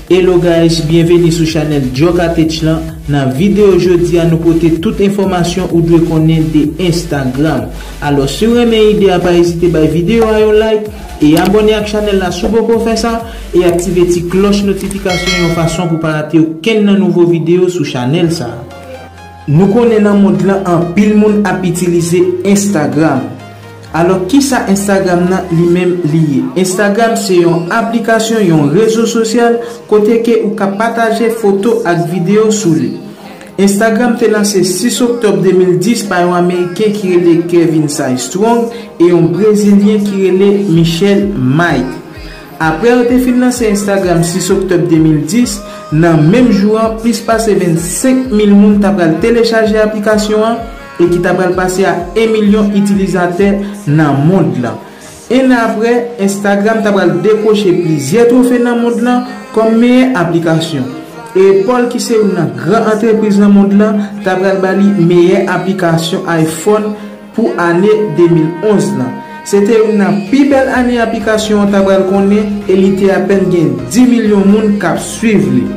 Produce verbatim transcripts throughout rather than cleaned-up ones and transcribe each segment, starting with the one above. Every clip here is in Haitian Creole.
Hello guys, byenveni sou chanèl Djoka Tech lan. Nan videyo jodi a, nou pote tout enfòmasyon ou dwe konnen de Instagram. Alò, si w renmen ide a, pa ezite bay videyo a yon like e abòne ak chanèl la si w poko fè sa, e aktive ti klòch notifikasyon yon fason pou pa rate okenn nan nouvo videyo sou chanèl sa a. Nou konnen nan mond lan anpil moun ap itilize Instagram. Alò, kisa Instagram nan li menm li ye? Instagram se yon aplikasyon, yon rezo sosyal kote ke ou ka pataje foto ak videyo sou li. Instagram te lanse sis oktòb de mil dis pa yon Ameriken ki rele Kevin Systrom e yon Brezilyen ki rele Michel Maite. Apre yo te fin lanse Instagram sis oktòb de mil dis, nan menm jou an, plis pase vennsenk mil moun ta pral telechaje aplikasyon an e ki ta pral pase a en milyon itilizatè nan mond lan. En an apre, Instagram ta pral dekwoche plizyè twofe nan mond lan kòm meyè aplikasyon. E Apple, ki se youn nan gran antrepriz nan mond lan, ta pral ba li meyè aplikasyon iPhone pou ane de mil onz lan. Se te youn nan pi bèl ane aplikasyon an ta pral konnen e li te apèn gen dis milyon moun k ap swiv li.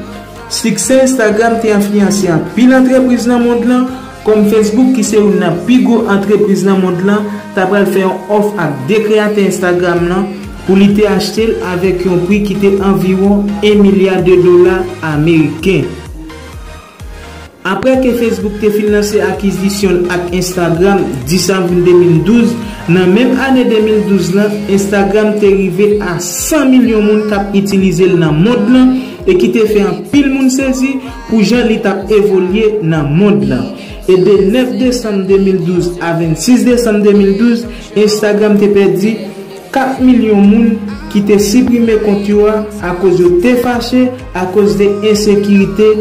Siksè Instagram te enfliyanse anpil antrepriz nan mond lan, kòm Facebook, ki se youn nan pi gwo antrepriz nan mond lan, ta pral fè yon òf ak de kreyatè Instagram lan pou li te achte l avèk yon pri ki te anviwon en milya de dola ameriken. Apre ke Facebook te fin lanse akizisyon l ak Instagram dis avril de mil douz, nan menm ane de mil douz lan, Instagram te rive a san milyon moun k ap itilize l nan mond lan e ki te fè anpil moun sezi pou jan li t ap evolye nan mond lan. E de nèf desanm de mil douz a vennsis desanm de mil douz, Instagram te pèdi kat milyon moun ki te siprime kont yo a akoz yo te fache akoz de ensekirite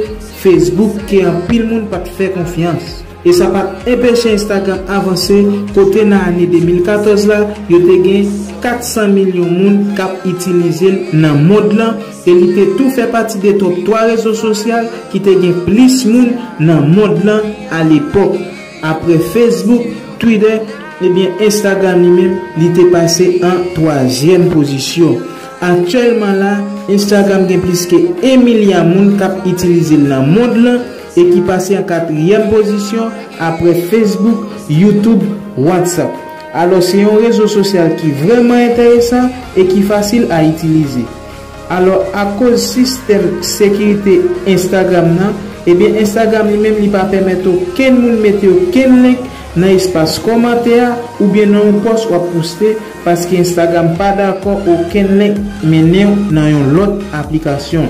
Facebook ke anpil moun pa t fè konfyans. E sa pa t enpeche Instagram avanse, kote nan ane de mil katòz la, yo te gen kat san milyon moun k ap itilize l nan mond lan, e li te tou fè pati de top twa rezo sosyal ki te gen plis moun nan mond lan alepòk. Apre Facebook, Twitter, ebyen Instagram li menm, li te pase an twazyèm pozisyon. Aktyèlman la, Instagram gen plis ke en milya moun k ap itilize l nan mond lan e ki pase an katriyèm pozisyon apre Facebook, YouTube, WhatsApp. Alò, se yon rezo sosyal ki vrèman enteresan e ki fasil a itilize. Alò, akoz sistèm sekirite Instagram nan, ebyen Instagram li menm li pa pèmèt okenn moun mete okenn link nan espas kòmantè a oubyen nan yon pòs w ap poste, paske Instagram pa dakò okenn link mennen w nan yon lòt aplikasyon.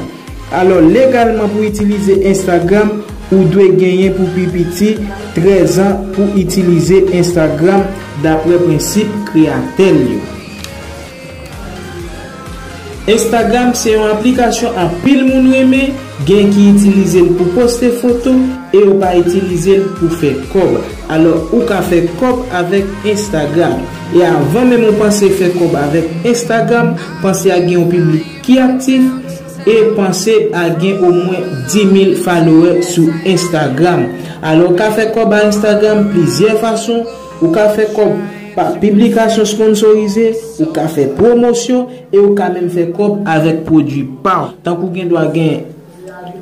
Alò, legalman, pou itilize Instagram, ou dwe genyen pou pi piti trèz an pou itilize Instagram, dapre prensip kreyatè l yo. Instagram se yon aplikasyon anpil moun renmen, gen ki itilize l pou poste foto e yo pa itilize l pou fè kòb. Alò, ou ka fè kòb avèk Instagram. E avan menm ou panse fè kòb avèk Instagram, panse a gen yon piblik ki aktif e panse a gen omwen dis mil followers sou Instagram. Alò, ou ka fè kòb a Instagram plizyè fason. Ou ka fè kòb pa piblikasyon sponsorize, ou ka fè pwomosyon e ou ka menm fè kòb avèk pwodui pa w. Tankou gen dwa gen,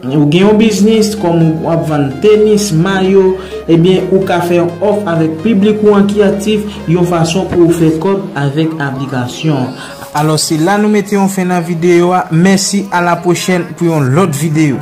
ou gen yon biznis, kòm w ap vann tenis, mayo, ebyen, ou ka fè yon òf avèk piblik ou an ki aktif, yon fason pou w fè kòb avèk aplikasyon an. Alò, se la nou mete yon fen nan videyo a. Mèsi, a la pwochèn pou yon lòt videyo.